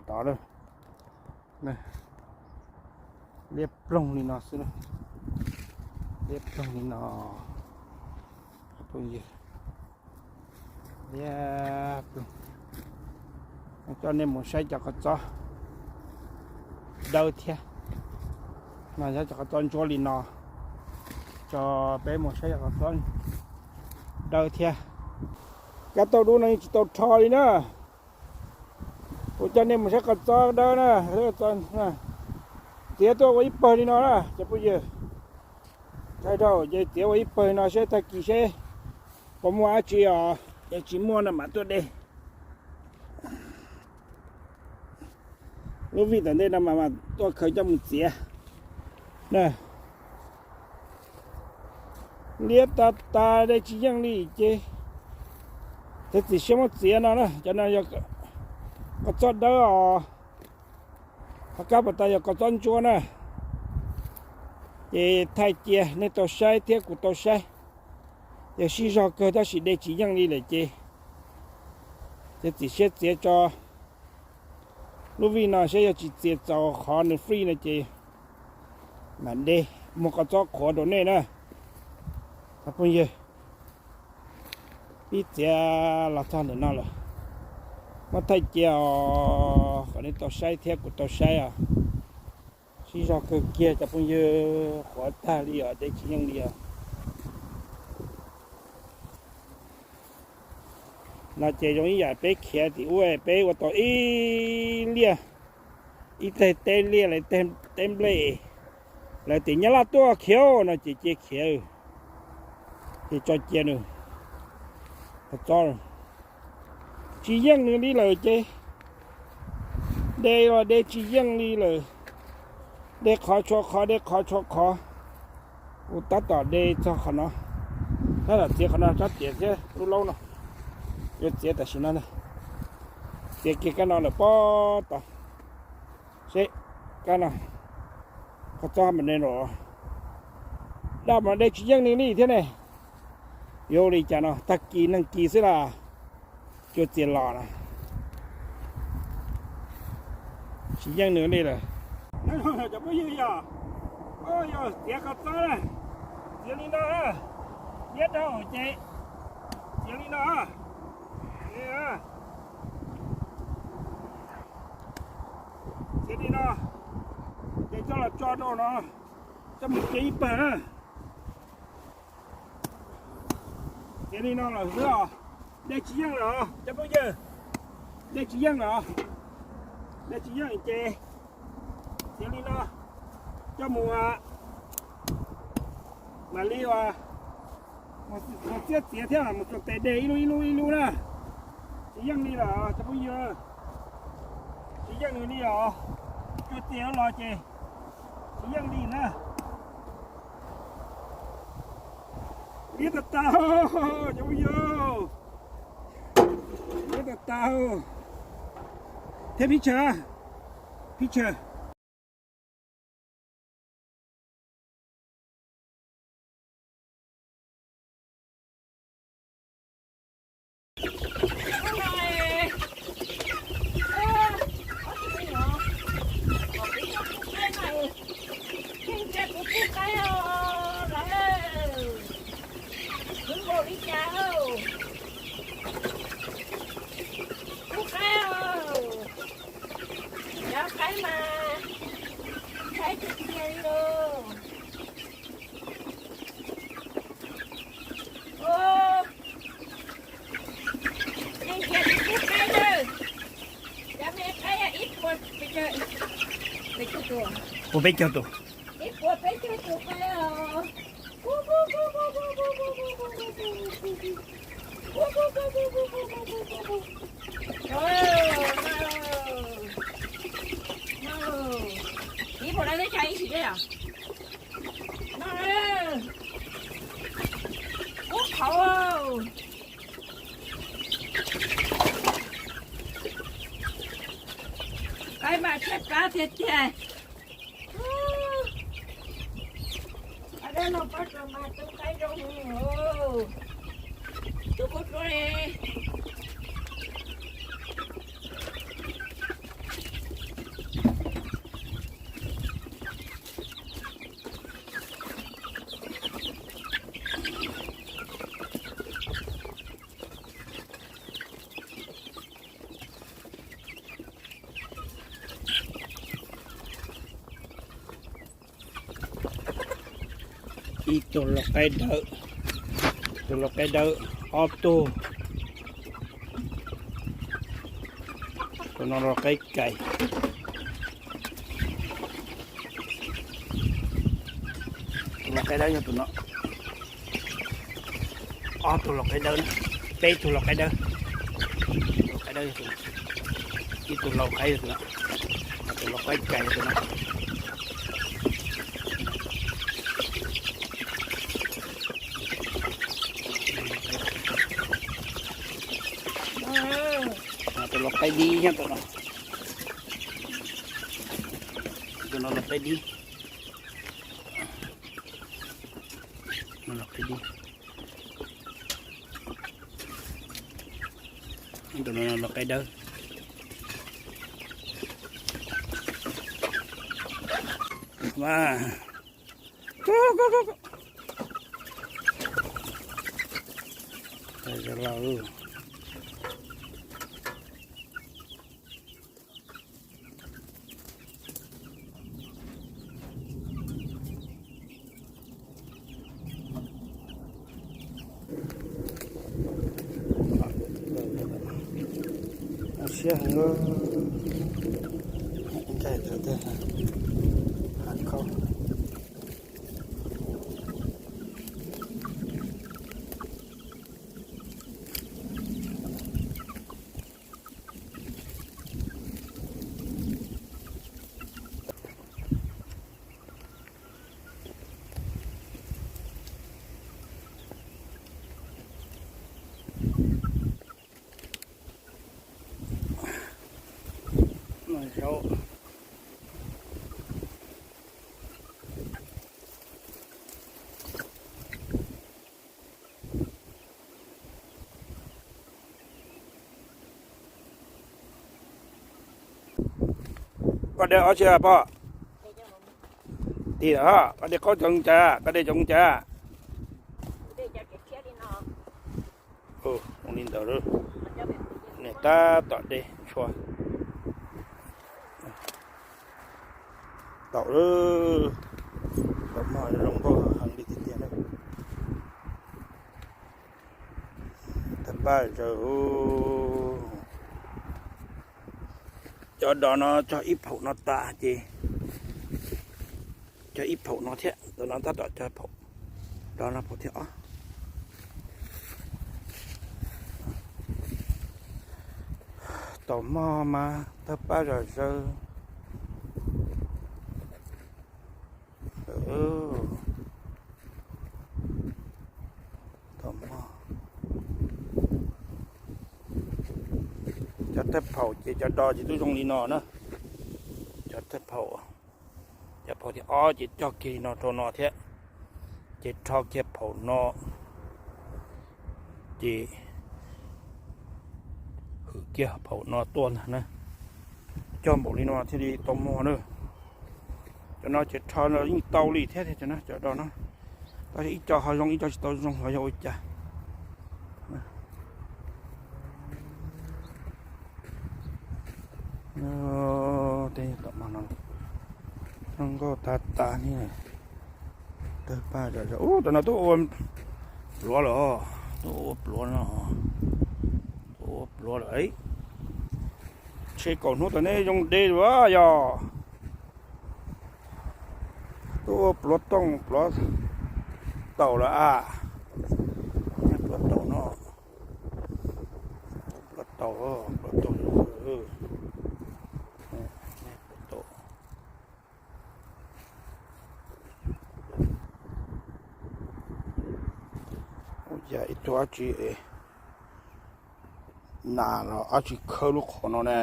Tod, liab ploog li no xwb, liab ploog li no. Phooj ywg, liab ploog. Coj nej mus saib cov qhov txob dawb thiab. No yog cov qhov txob ntsuab li no, tso peb mus saib cov qhov txob dawb thiab. Kab tauj dub no yeej tsis tau rho li na. Kuv coj nej mus saib qhov txob dawb na, txiav tuaj ua ib pawg li no na cov phooj ywg. Thaij dhau ces txiav ua ib pawg no seb tag kis seb puas muaj dab tsi os, yog tsis muaj no mam tuaj de. Lub vij tom ntej no mas mam tuaj khaws coj mus txiav na. Liab tas tas, de tsis yeej li ces txiav txim siab muab txiav no na. Cov no yog qhov txob dawb os, qhov kab puas tas yog qhov txob ntsuab na. Ces thaij cia nej tau saib thiab kuv tau saib. Yog sib zog kawg tab sis de tsis yeej li lawm ces txiav txim siab txiav tso. Lub vij no saib yog tsis txiav txaus qhov nws free no ces mam de muag qhov txob qhuav rau nej na. Cov phooj ywg, pib txiav los txog ntawm no lawm, muab thaij cia os kom nej tau saib thiab kuv tau saib os. Sib zog kawg kiag cov phooj ywg, qhuav tag li os, de tsis yeej li os. No ces zoo ib yam peb khiav tim ub, peb ua tau ib liaj, ib teg teb liaj los teb nplej, lawv tias nyab laj tuaj khiav no ces cia khiav, ces tso cia nws. Qhov txob tsis yeej nws li lawm ces de los de tsis yeej li lawm. De qhov tshua qhov, de qhov tshua qhov. Kuv tab tom de txog qhov no, tab tom txiav qhov no tsob tiav thiab lub laub no, yuav txiav tam sim no ntag. Txiav kiag kab no lawm pob tod, seb kab no qhov txob mam de los. Daj mas de tsis yeej li li thiab ne. Yuav ua li cas no, tag kis neeg kis xwb las, cua txias los na. Tsis yeej nws li lawm. Cov phooj ywg, yog txiav qhov txob na, txiav li no, liab dhau ces txiav li no, txiav li no, ces coj los tso rau no, coj mus cia ib pawg na. Txiav li no lawm xwb os, de tsis yeej lawm os cov phooj ywg, de tsis yeej lawm os, de tsis yeej ces txiav li no coj mus, mam li mus txiav txiav thiab mus txog tes de ib lub ib lub ib lub na. Tsis yeej li lawm cov phooj ywg, tsis yeej nws li os, cua txias los ces tsis yeej li na. Liab tas tas, cov phooj ywg, liab tas tas. Thiab picture, picture. Kub qaib os, cov qaib mas tshaib tiag tiag li lauj. Yeej yog tus kub qaib na, cov me qaib ib puas peb caug tus, ib puas peb caug tus qaib os. Ib puas no twb tso ib sim deb os. No, ub qhauv. Qaib mas tshaib plab tiag tiag. Qaib dab no pab rau mas tus qaib zoo, tus kub dua li. Ib tug lau qaib dawb, tus lau qaib dawb, ob tug, tus no lau qaib kais, tus lau qaib dawb yog tus no, ob tug lau qaib dawb, peb tug lau qaib dawb, lau qaib dawb yog tus no, ib tug lau qaib yog tus no, tus lau qaib kais yog tus no. Tus lau qaib dib nyob tus no, tus no lau qaib dib, lau qaib dib, tus no lau qaib dawb. Mas siab heev, ncaig tawm tej hav khaub. Koj de ob tsi poj? Tiag, koj de qaub coob cas, koj de coob cas? Ua li ntawd, niam tab tom de tshua. Taum, taum mog zoo nkauj heev li tiag tiag na. Tawg paj zaws. Cov dos no cog ib phaum no tas ces cog ib phaum no thiab, tus no tab tom cog phaum, dos no phaum thiab os. Taum mog mas tawg paj zom zaws. Taum mog. Cov thawj phaum ces cov dos ces twb zoo li no na. Cov thawj phaum, cov phaum thib ob ces cog kiag li no rau no thiab, ces rho kiag phaum no, ces hwm kiag phaum no tuaj ntag na. Cog npaum li no thiaj li tau mog na. Cov no ces rho yeej tau li thiab, cov no, cov dos no. Tab sis ib co ho zoo ib co tsis tau zoo los yog ua cas. Tej tom mog no zoo nkauj tag tag li. Tawg paj zom zaws. Ub, tam no tuaj ua pluav lawm, tuaj ua pluav no, tuaj ua pluav lawm. Tshe kaum hnub tom nej zoo de lawm yog. Tuaj ua pluav tooj pluav taum lawm a. Pluav taum no, pluav taum, pluav taum, pluav taum. Ua cas ib tug dab tsi es nas los dab tsi khawb lub qhov no ne?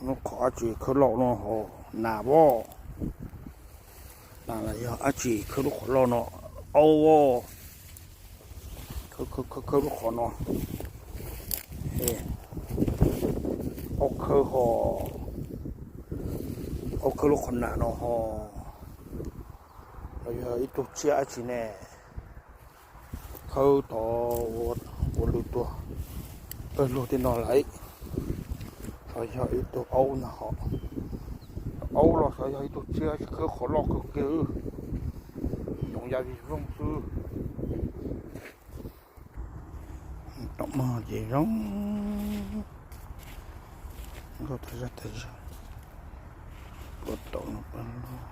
Lub qhov dab tsi khawb loj no hos nas voj? Nas los yog dab tsi khawb lub qhov loj no? Aub, khawb lub qhov no. Aub khawb hos, aub khawb lub qhov nas no hos, los yog ib tug tsiaj dab tsi ne? Khawb tod ua lwg tuag pawg lug tej no lawm, xyov yog ib tug aub ntag hos. Aub los xyov yog ib tug tsiaj dab tsi khawb qhov loj kawg kiag. Yog vij voog xwb. Tom mog ces zoo nkauj tag zaj tag zog. Puag tom no puag lug.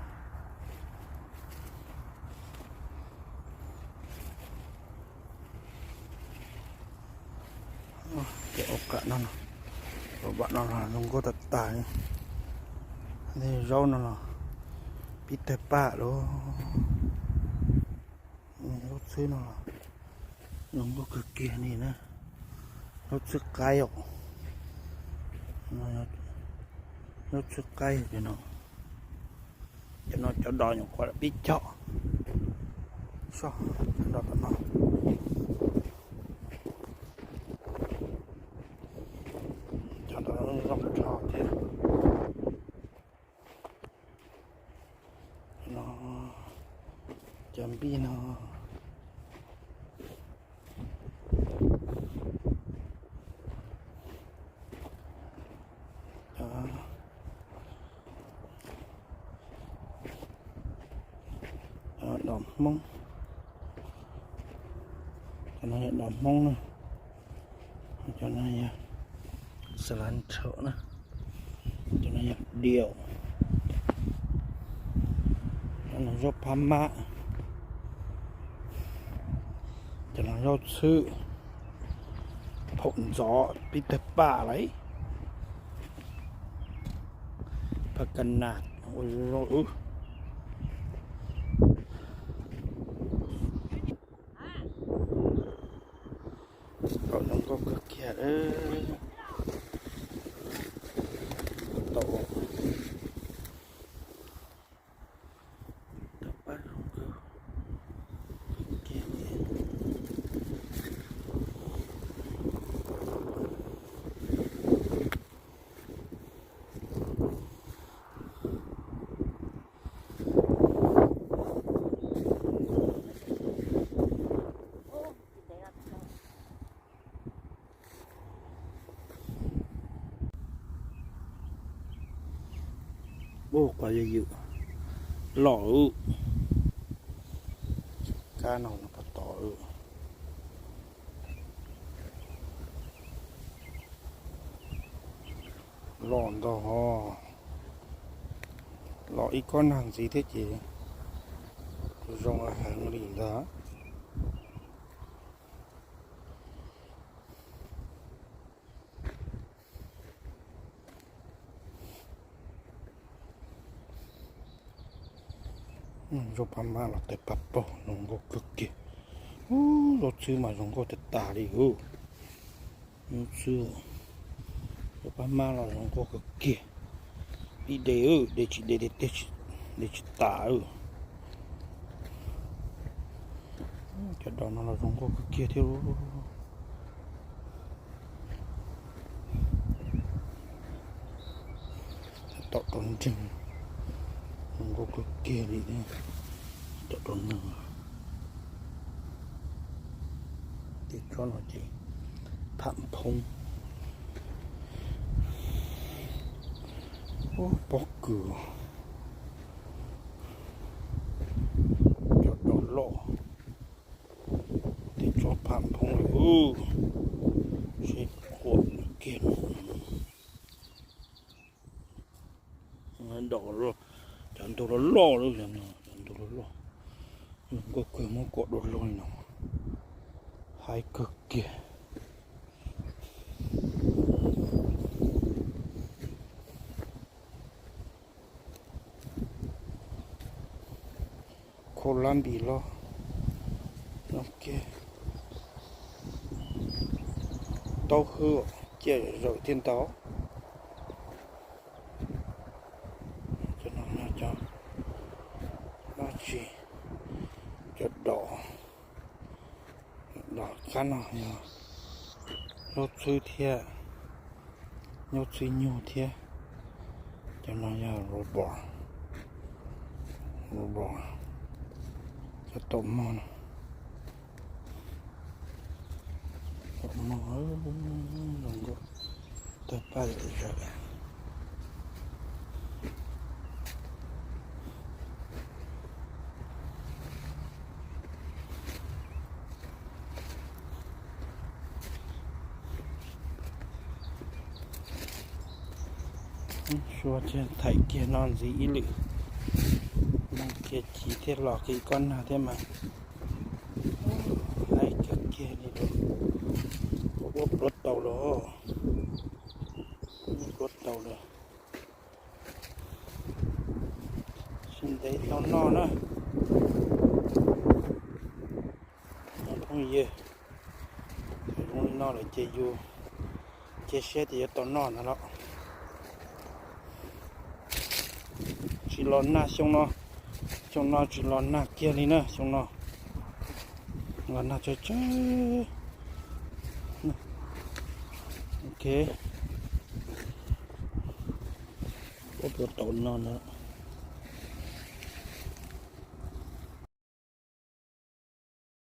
Ces ua kam no, ua kam no los zoo nkauj tag tag li. Tej zaub no los pib tawg paj lawm. Zaub txhwb no los zoo nkauj kawg kiag li na. Zaub txhwb qaib os. Zaub txhwb qaib ces no. Cov no cov dos nyuam qhuav pib cog. Soj, cov dos tom no. Cov dos zoo nrho thiab. No, cov npij no. Dos Hmoob. Cov no yog dos Hmoob na. Cov no yog xalas ntshaum na. Cov no yog diaum. Cov no zaub phab mab. Cov no zaub txhwb. Phaum ntxov pib tawg paj lawm. Phaj ka nas ua zoo zoo. Zaub zoo nkauj kawg kiag. Tau, tau paj zoo nkauj kiag li. Ub, qhov yawm yawm loj, kab no puag tod. Loj ntau hos. Los ib kob nag ntxiv thiab ces zoo heev li ntag. Zaub phab mab los tawg paj paug zoo nkauj kawg kiag. Ub, zaub txhwb mas zoo nkauj tag tag li ub. Zaub txhwb, zaub phab mab los zoo nkauj kawg kiag. Ib de, de tsis de, de tsis tas. Cov dos no los zoo nkauj kawg kiag thiab. Tom rau nreeg, zoo nkauj kawg kiag li. Tom rau nreeg, tej tsob no ces pham phoob. Ub, pob kws, cov dos loj, tej tsob pham phoob li. Seb quaj kiag no. Cov ntug loj loj, cov ntug loj loj, zoo nkauj kawg, muab kuam dua loj li no, haib kawg kiag. Khau lab npis loj, taub hwb ciaj zawm thiaj ntau. Cov no yog cov dab tsi? Cov dos, dos qab no yog zaub txhwb thiab, zaub txhwb nyuj thiab. Cov no yog rubber, rubber, cov taum mog no. Taum mog zoo nkauj, tawg paj zom zaws. Suav thiaj thaim kiag no ntxiv ib lwm, mus kiag chiv thiaj los kiag koj nag thiab mas. Laib kawg kiag li lawm. Ua pluav taus lawm, ua pluav taus lawm. Sib ntev tau noj na. Phooj ywg, zoo li no lawm ces yus cia siab tias yuav tau noj ntag los. Tsis los nag xyoo no, xyoo no tsis los nag kiag li na, xyoo no los nag tsawg tsawg. Ok, ua pluav taus no na.